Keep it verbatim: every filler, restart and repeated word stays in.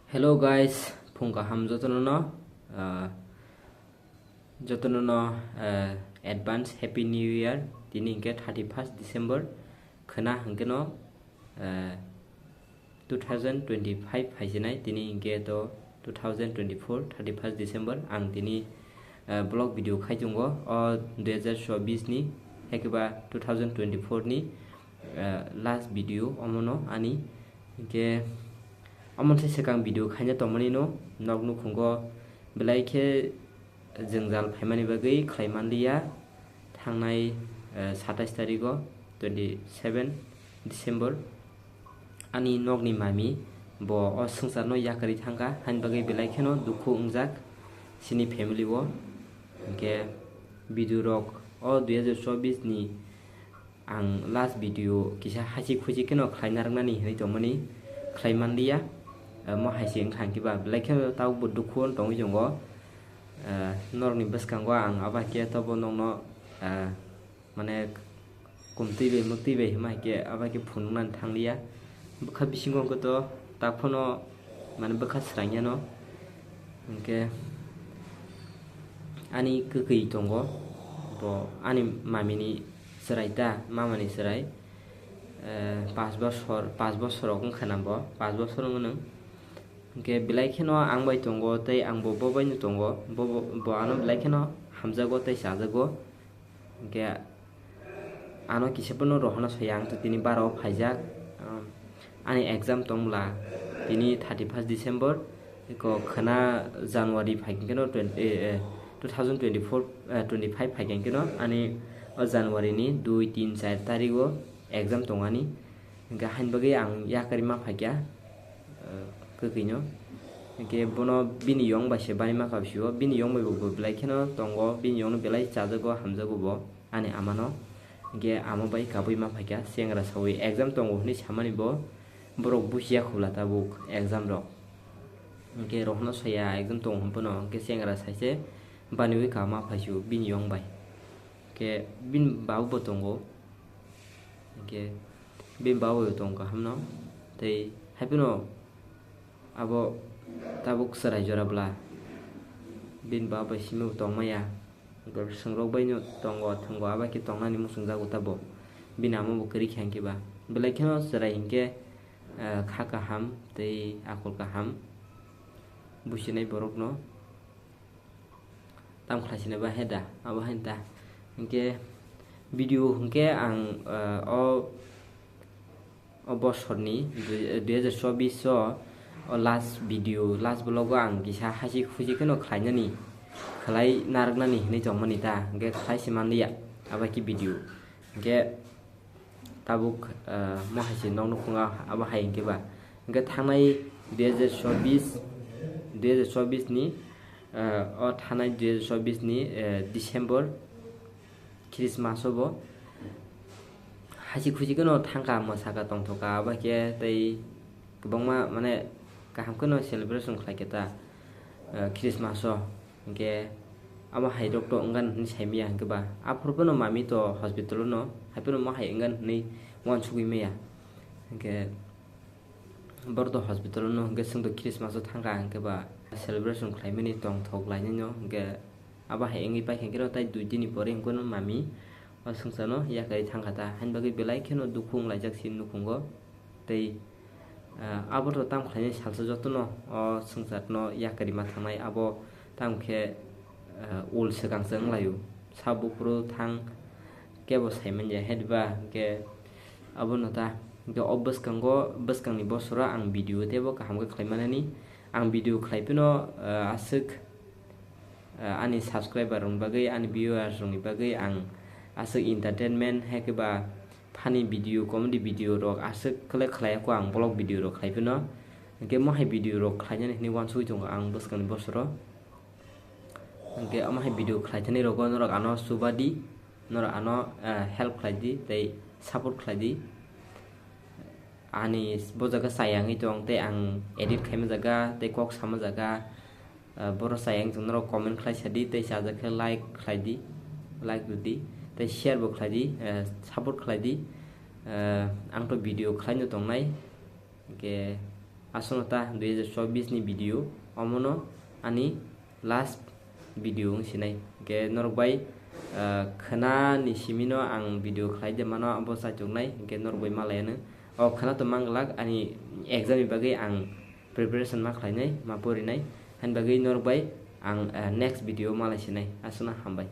Hello guys, phung kaham jotono no, ah, jotono no, ah, advance Happy New Year. Tini hinkhe thirty first December, khwna hinkhe no, ah, two thousand twenty five phaisinai, tini hinkhe to two thousand twenty four thirty first December. Ang tini, ah, vlog video khai tongo o dui hazar chobbish ni, haikhe ba two thousand twenty four ni, ah, last video omono ani. Hinkhe omo se swkang video khaina tongmani no, nok nukhungo belai khe jwngjal phaimani bagwi khlai manliya. Thangnai, eh, satais tarigo, twenty seven December, ani nokni mami bo o swngcharno yakarwi thangkha, haini bagwi belai kheno dukhu wngjak chini family o. Hinkhe video rok o dui hazar chobbish ni ang last video kisa hachik huchik kheno khlai narwknani hinwi tongmani, khlai manliya. Eh, mo hai se wngkha hinkhe ba belai kheno tabukbo dukhu o tongwi tongo. Eh, norokni bwskango ang abo hai khe tobo nokno, eh, mane kumtwi bai mwktwi bai hwnba hai khe abo hai khe phunuknani thangliya. Bwkha bisingo hwnkhe to tak phano mane bwkha swrangya no. Hinkhe ani kwkwi tongo bo, ani mamini chwrai ta, mamani chwrai, eh, pash bosor, pash bosor rok wngkha na bo, pash bosor wngkha nw. Hinkhe belai kheno ang bai tongo tei ang bo, bo bai no tongo, bo, bo, bo ano belai kheno hamjago tei chajago. Hinkhe ano kisa phano rohorna soya, ang to tini bara o phaijak. Um, ani exam tong bwla tini thirty first December, eko khwna January phai khe no twenty, eh, eh, two thousand twenty four, eh, twenty five phai khe no ani o January ni dui, tin, char tarik o exam tong ani. Hinkhe hain bagwi ang yakarwi ma phaikha, eh, kwkwi no. Hinkhe bono bini yong bai se bari ma kha bisi o, bini yong bai bo, bo belai kheno tongo, bini yong no belai chajago, hamjago bo ani ama no. Hinkhe ama bai kabui ma phaikha, chengra sawi exam tongo hinwi samani bo, borok buchiya khobla tabuk exam rok. Hinkhe rohorna soya exam tongo hwn phano, hinkhe chengra saise baniwi kama phaisio bini yong bai. Hinkhe bini babu bo tongo. Hinkhe bini babu bo tongo kaham no. Tei hai phano abo tabuk chwrai jora bwla bini babu bai simi bo tongmaya. Hinkhe swngrok bai no tongo, thwngo, abo khe tongnani muchungjago tabo. Bini ama bo kwrwi khe hinkhe ba. Belai kheno chwrai hinkhe, eh, kha kaham tei akol kaham buchinai borok no. Tamo khlai sini ba he da, abo hai da. Hinkhe video hinkhe ang, eh, o, o bosorni dui, dui hazar chobbish o, o last video, last vlog o ang kisa hachik huchik kheno khlainani, khlai narwknani hinwi tongmani ta, hinkhe khlai se manliya abo khe video. Hinkhe tabuk, ah, mo hai se nok nukhungo abo hai hinkhe ba. Hinkhe thangnai dui hazar chobbish, dui hazar chobbish ni, ah, o thangnai dui hazar chobbish ni, eh, December Christmas o bo hachik huchik kheno thangkha, mwsakha tongthokha, abo khe tei kwbangma mane kaham kheno celebration khlaikha ta, eh, Christmas o. Hinkhe abo hai rok to wngkha hinwi saimanya hinkhe ba. Aphuru phano mami to hospital o no, hai phano mo hai wngkha hinwi uansugwi maya. Hinkhe borok to hospital o no hinkhe chwng to Christmas o thangkha hinkhe ba celebration khlaimani tongthok lainai no hinkhe abo hai wngwi paikha hinkhe no tai dui din ni pore hinkhe no mami o swngcharno yakarwi thangkha ta. Haini bagwi belai kheno dukhu wnglaijak chini nukhungo. Tei, ah, abo to tamo khlainai salsa jotono o swngcharno yakarwi ma thangnai, abo tamo khe, ah, ul swkang se wnglaio. Sa buphuru thang kebo sai manya, hediba hinkhe abono ta. Hinkhe o bwskango, bwskangni bosoro ang video teibo kaham khe khlai manani. Ang video khlai phano, ah, aswk, ah, ani subscriber rokni bagwi, ani viewers rokni bagwi ang aswk entertainment hai khe ba funny video, comedy video rok aswk khlai khlai kho ang vlog video rok khlai phano. Hinkhe mo hai video rok khlainani hinwi uansugwi tongo ang bwskangni bosoro. Hinkhe omo hai video khlai thani rogo norok ano chuba di, norok ano, eh, help khlai di tei support khlai di. Ani bo jaga chaya wngwi tong tei ang edit khaima jaga tei kok sama jaga, eh, boro chaya wngwi tong norok comment khlai sa di tei chajak khe like khlai di, like rw di tei share bo khlai di, eh, support khlai di. Eh, ang to video khlai no tongnai. Hinkhe Aswkno ta dui hazar chobbish ni video, omono ani last video wng sinai. Hwnkhe norok bai, ah, khwnani simino ang video khlai de mano, abo chaichuknai, hwnkhe norok bai ma laianw. O khwna to mang glak, ani exam ni bagwi ang preparation ma khlainai, ma porinai. Hani bagwi norok bai ang, ah, next video ma lai sinai. Aswkno hambai.